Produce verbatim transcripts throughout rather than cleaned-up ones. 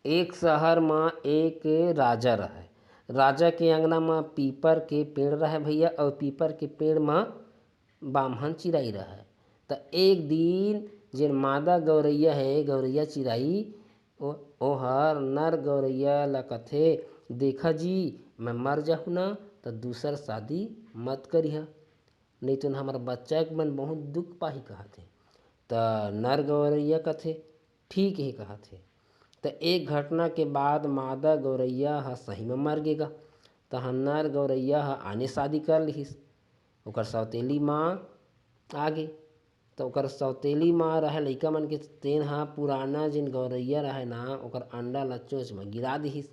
एक शहर म एक राजा रहय। राजा के अंगना म पीपर के पेड़ रहय भैया, अउ पीपर के पेड़ म बाम्हन चिरई रहय। त एक दिन जेन मादा गौरैया हे, गौरैया चिरई, ओ-, ओहर नर गौरैया ल कथे, "देखा जी, मैं मर जाहूँ न, त दूसर शादी मत करिहा, नइ तो हमर बच्चा मन बहुत दुख पाही," कहत हे। त नर गौरैया कथे, "ठीक हे," कहत हे। त एक घटना के बाद मादा गौरैया ह सही म मर गे गा। तहाँ नर गौरैया ह आने शादी कर लिहिस। ओकर सौतेली माँ आगे। त ओकर सौतेली माँ रहय लइका मन के, तेन ह पुराना जेन गौरैया रहय ना, ओकर अंडा ल चोंच म गिरा दिहिस।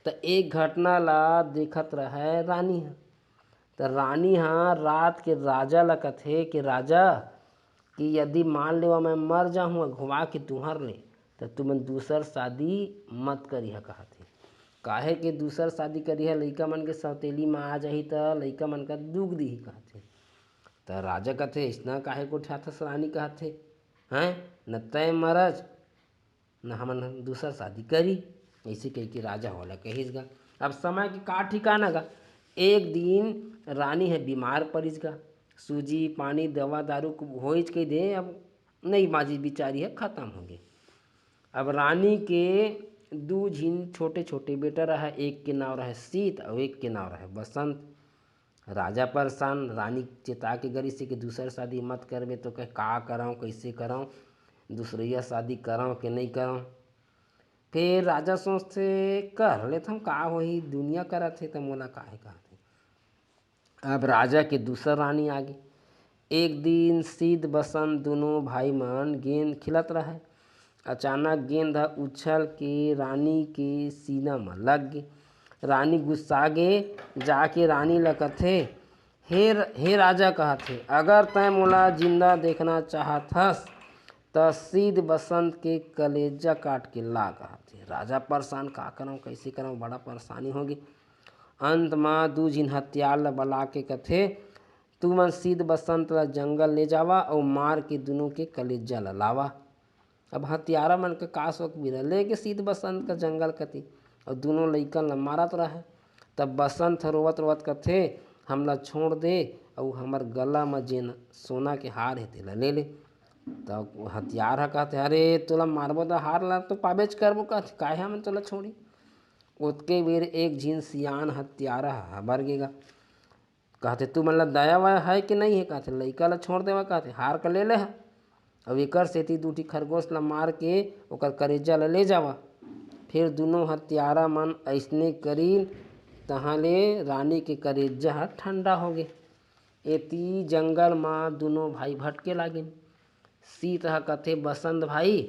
त एक घटना ल देखत रहय रानी ह। त रानी ह रात के राजा ल कथे कि राजा, कि यदि मान लेवा मैं मर जाहूँ अघवा के तुँहर ले, त तुमन दूसर शादी मत करिहा, कहत हे। काहे के दूसर शादी करिहा, लइका मन के सौतेली माँ आ जाही, त लइका मन का दुख दिही, कहत हे। त राजा कथे, "अइसना काहे गोठियाथस रानी," कहत हे, "हैं? न तैं मरच, न हमन दूसर शादी करी।" अइसे कहिके राजा ओला कहिस गा। अब समय के का ठिकाना गा, एक दिन रानी ह बीमार परिस गा। सूजी, पानी, दवा, दारू कुछ होइच कहि दे, अब नइ बाँचिस, बिचारी ह खतम होगे। अब रानी के दू झिन छोटे-छोटे बेटा रहय, एक के नाव रहय सीत अउ एक के नाव रहय बसंत। राजा परेशान, रानी चेता के गरिस हे कि दूसर शादी मत करबे तो कहे का करंव, कइसे करंव, दूसरइया शादी करंव के नइ करंव। फेर राजा सोचथे, "कर लेथंव, का होही, दुनिया करत हे त मोला काहे कहत हे।" अब राजा के दूसर रानी आगे। एक दिन सीत बसंत दूनों भाई मन गेंद खेलत रहय। अचानक गेंद ह उछल के रानी के सीना म लग गे। रानी गुस्सा गे, जाके रानी ल कथे, "हे र-, हे राजा," कहत हे, "अगर तैं मोला जिंदा देखना चाहत हस, त सीत बसंत के कलेजा काट के ला," कहत हे। राजा परेशान, "का करंव, कइसे करंव?" बड़ा परेशानी होगे। अंत म दू झिन हथियार ल बला के कथे, "तुमन सीत बसंत ल जंगल ले जावा अउ मार के दूनों के कलेजा ल लावा।" अब हथियारा मन के का सोक बीरा, लेगे सीत बसंत का जंगल कति, अउ दूनों लइकन ल मारत रहय। तब बसंत ह रोवत-रोवत कथे, "हमला छोड़ दे, अउ हमर गला म जेन सोना के हार हे, तेला ले ले।" तब हथियार ह कहथे, "अरे, तोला मारबो त हार ला तो पाबेच करबो," कहथे, "काहे हमन तोला छोड़ी?" ओतके बेर एक झिन सियान हथियारा ह हबर गे गा। कहथे, "तुमन ला दया वया हे कि नइ हे?" कहथे, "लइका ला छोड़ देवा," कहथे, "हार का ले ले हा, अउ एकर सेती दू ठी खरगोश ला मार के ओकर करेजा ला ले जावा।" फेर दूनों हत्यारा मन अइसने करिन, तहाँ ले रानी के करेजा ह ठंडा होगे। एती जंगल म दूनों भाई भटके लागिन। सीत ह कथे, "बसंत भाई,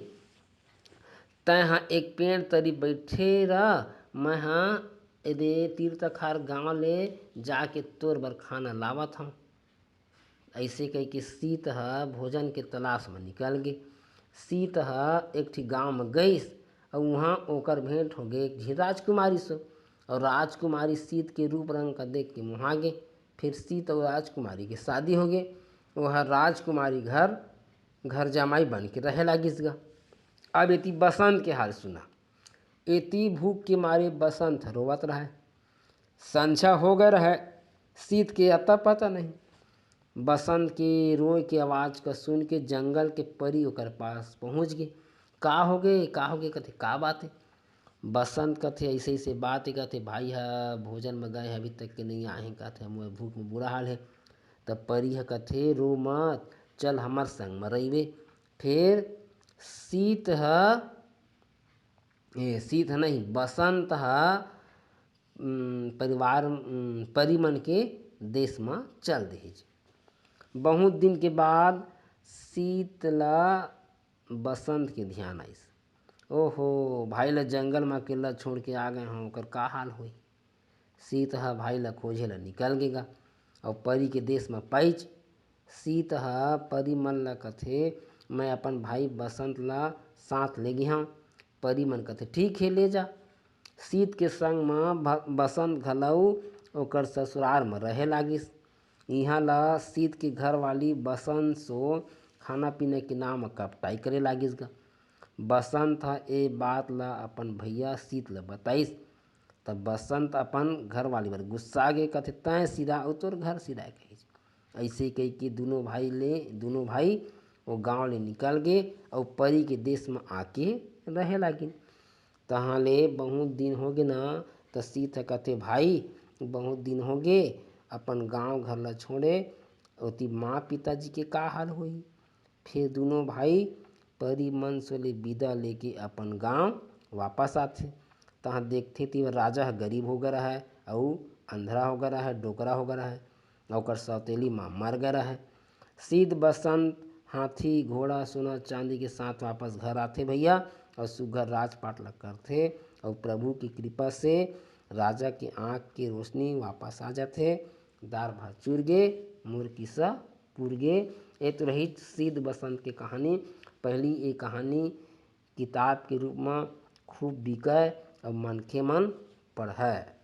तैं ह एक पेड़ तरी बइठे रह, मैं ह एदे तीर तखार गांव ले जाके तोर बर खाना लावत हंव।" अइसे कहिके सीत ह भोजन के तलाश म निकल गे। सीत ह एक ठी गांव म गइस अउ उहां ओकर भेंट होगे एक झिन राजकुमारी सो। अउ राजकुमारी सीत के रूप रंग का देख के मोहा गे। फिर सीत अउ राजकुमारी के शादी होगे। ओह राजकुमारी घर, घर जमाई बन के रहे लागिस गा। अब एती बसंत के हाल सुना। एती भूख के मारे बसंत ह रोवत रहय। संझा हो गए रहय, सीत के अता पता नहीं। बसंत के रोए के आवाज का सुन के जंगल के परी ओकर पास पहुंच गे। "का होगे, का होगे?" कथे, "का बात हे?" बसंत कथे, "अइसे, अइसे बात हे," कथे, "भाई ह भोजन म गए हे, अभी तक के नइ आए हे," कथे, "मोर भूख म बुरा हाल हे।" तब परी ह कथे, "रो मत, चल हमर संग म रहिबे।" फेर सीत ह, ए, सीत ह नहीं, बसंत ह, उम, परिवार, उम, परी मन के देश म चल देहिस। बहुत दिन के बाद सीत ल बसंत के धियान आइस। "ओहो, भाई ल जंगल म अकेल्ला छोड़ के आ गए हंव, ओकर का हाल होही?" सीत ह भाई ल खोजे ल निकल गे गा, अउ परी के देश म पाइच। सीत ह परी मन ल कथे, "मैं अपन भाई बसंत ल साथ ले गे हंव।" परी मन कथे, "ठीक हे, ले जा।" सीत के संग म भ-, बसंत घलऊ ओकर ससुरार म रहे लागिस। इहां ल सीत के घरवाली बसंत सो खाना पीना के नाम म कपटाई करे लागिस गा। बसंत ह ए बात ला अपन भैया सीत ला बताइस। तब बसंत अपन घरवाली बर गुस्सा गे, कथे, "तैं सिरा अउ तोर घर सिरा," कहिस। अइसे कहिके दुनों भाई ले, दुनों भाई ओ गांव ले निकल गे अउ परी के देश म आके रहे लागिन। तहाँ ले बहुत दिन होगे ना, त सीत ह कथे, "भाई, बहुत दिन होगे अपन गांव घर ला छोड़े, ओती माँ पिताजी के का हाल होही?" फिर दुनों भाई परी मंदसौर ले बिदा लेके अपन गांव वापस आथे। तहाँ देखथे, तेवर राजा ह गरीब हो गे रहय अउ अंधरा हो गे रहय, डोकरा हो गे रहय, अउ ओकर सौतेली माँ मर गे रहय। सीत बसंत हाथी, घोड़ा, सोना, चांदी के साथ वापस घर आथे भैया, अउ सुघर राजपाट ला करथे, अउ प्रभु की कृपा से राजा के आँख के रोशनी वापस आ जाथे। दार भात चुर गे, मोर किस्सा पुर गे। ए तो रहिस सीत बसंत के कहानी। पहली ए कहानी किताब के रूप म खूब बिकय अउ मनखे मन पढ़य।